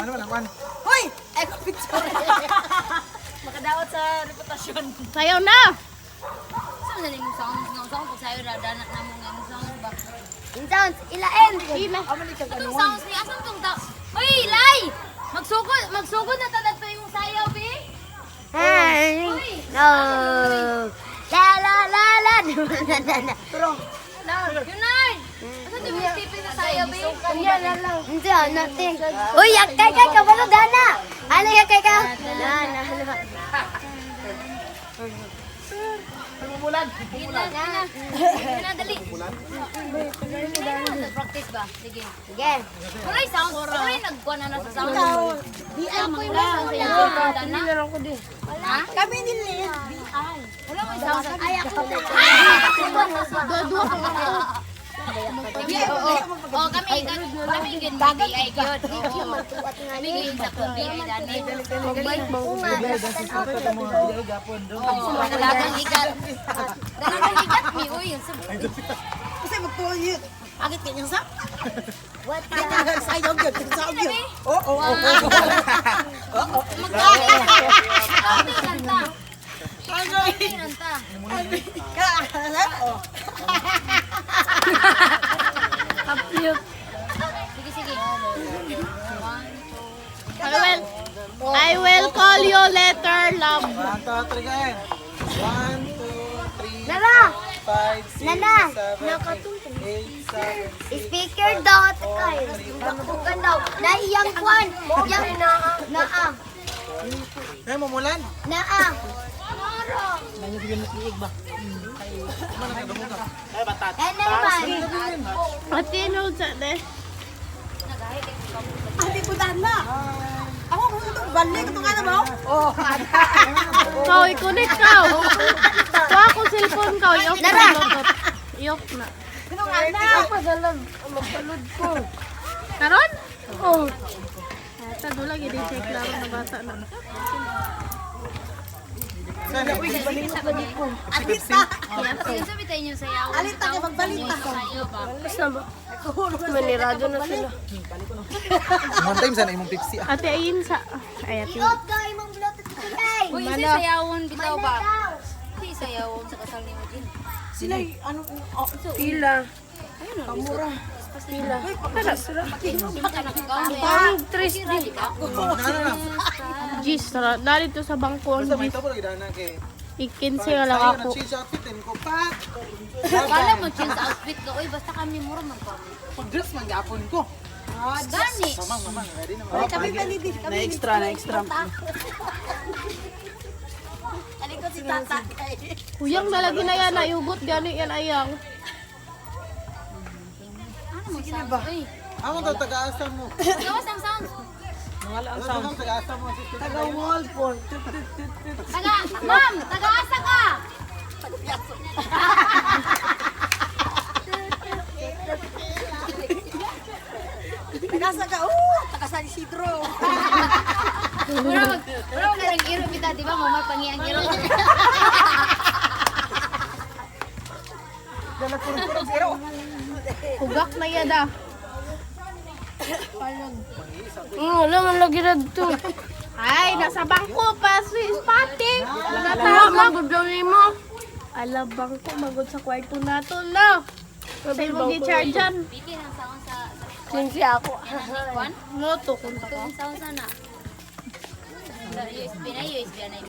Ano man ang kwan? Hoy! Ay, ko picture. Makadawat sa reputasyon. Sayaw na! Sa man imong sounds nga sound pag sayo ra dana namo nga imong sounds ba. Yung sounds, ilain. Ila. Atong sounds ni asan tong ta? Oy, Lai! Magsugod, magsugod na tanad pa imong sayaw, bi. Ay, Uy! no. La la la la. Na, na, na. Leonard! Asan di mo stipin sa sayaw, bi? Hindi, ah, natin. Uy, yakay kay kabalo dana. Ano yakay ka? Na na na. Nagmumulan. Yun na, yun na. Yun na, dali. Yun na, practice ba? Sige. Sige. Wala'y sound. Wala'y nagkuha na na sa sound. Di ay Wala ko yung sound sa iyo. Dana. Ha? Kami ni Lynn. Wala mo yung sound. Ay, ako na. Dua-dua ka nga. Sige, oo. Oo, kami, kami yun, BI yun. Oo. Kami yun sa BI dani. Oo nga. Oo, dalagang igat. Dalagang igat, mi, uy. Kasi magtuon yun. Agit kanyang sa. What the? Sayaw yun. Sayaw yun. Oo, oo, oo. Magkano yung kanta? Ano yung kanta? Kaya, oh. Sige, sige. One, two. I will call you later, love. 1, 2, 3, kain. 1, 2, 3, Nara. 5, 6, Nana. 7, 8, 7, 6, Speaker daw at kay. Bukan daw. Naiyang kwan. Yang naa. Eh, mumulan. Naa. Ano man? Ate, no, sa de. Ate ko dana. Ako kung ito, balik ito nga na mo. Oo. Kau, i-connect ka. So, ako cellphone ka. I-off na. I-off na. Ito nga na. Karon? Oo. Oh. Ata, dula, gini siya klaro na bata na. Alita. Sige, sabi tayo niyo sayaw. Alita ka, magbalita. Sayaw ba? Manirado na sila. One time sana imong Pepsi ah. Ate, ayin sa... Ay, ate. I-off daw imong Bluetooth kulay. Uy, isa sayawon bitaw ba? Isa sayawon sa kasal ni Mujin. Sila, ano, oh, Pila. kamura. Pila. Parang Tres din. Ano na? Gis, tara. Narito sa bangko ang Basta may gis. tabo lagi dana kay. Ikinsi na lang Sayo ako. na change outfit din ko pa. Kala mo change outfit ka. Uy, basta kami mura man kami. Pag-dress man gapon ko. Gani. Mamang, mamang, ready na mamang. Kami palidi. Na extra, na extra. Aliko si tata. Kuyang nalagi na yan, naihugot gani yan ayang. Ano mo sound? Uy, Amo to taga-asa mo. gawas ang sound. Wala ang Ano sound. tong taga-asa mo? Taga Walport. Tut, tut, tut, tut. Taga, ma'am, taga-asa ka. Nasa ka, oh, taga San Isidro. Mura mag ang iro kita, di ba? Mama pangi ang iro. Hugak na yan ah. Wala man lagi na dito. Ay, nasa bangko pa si Spati. Natawag. mo. Ala, bangko, magod sa kwarto nato na. Sa imong gi-chargean. Bikin ang sound sa Sinsi ako. Kwan? Moto kung Ito ang sound sana. USB na, USB na.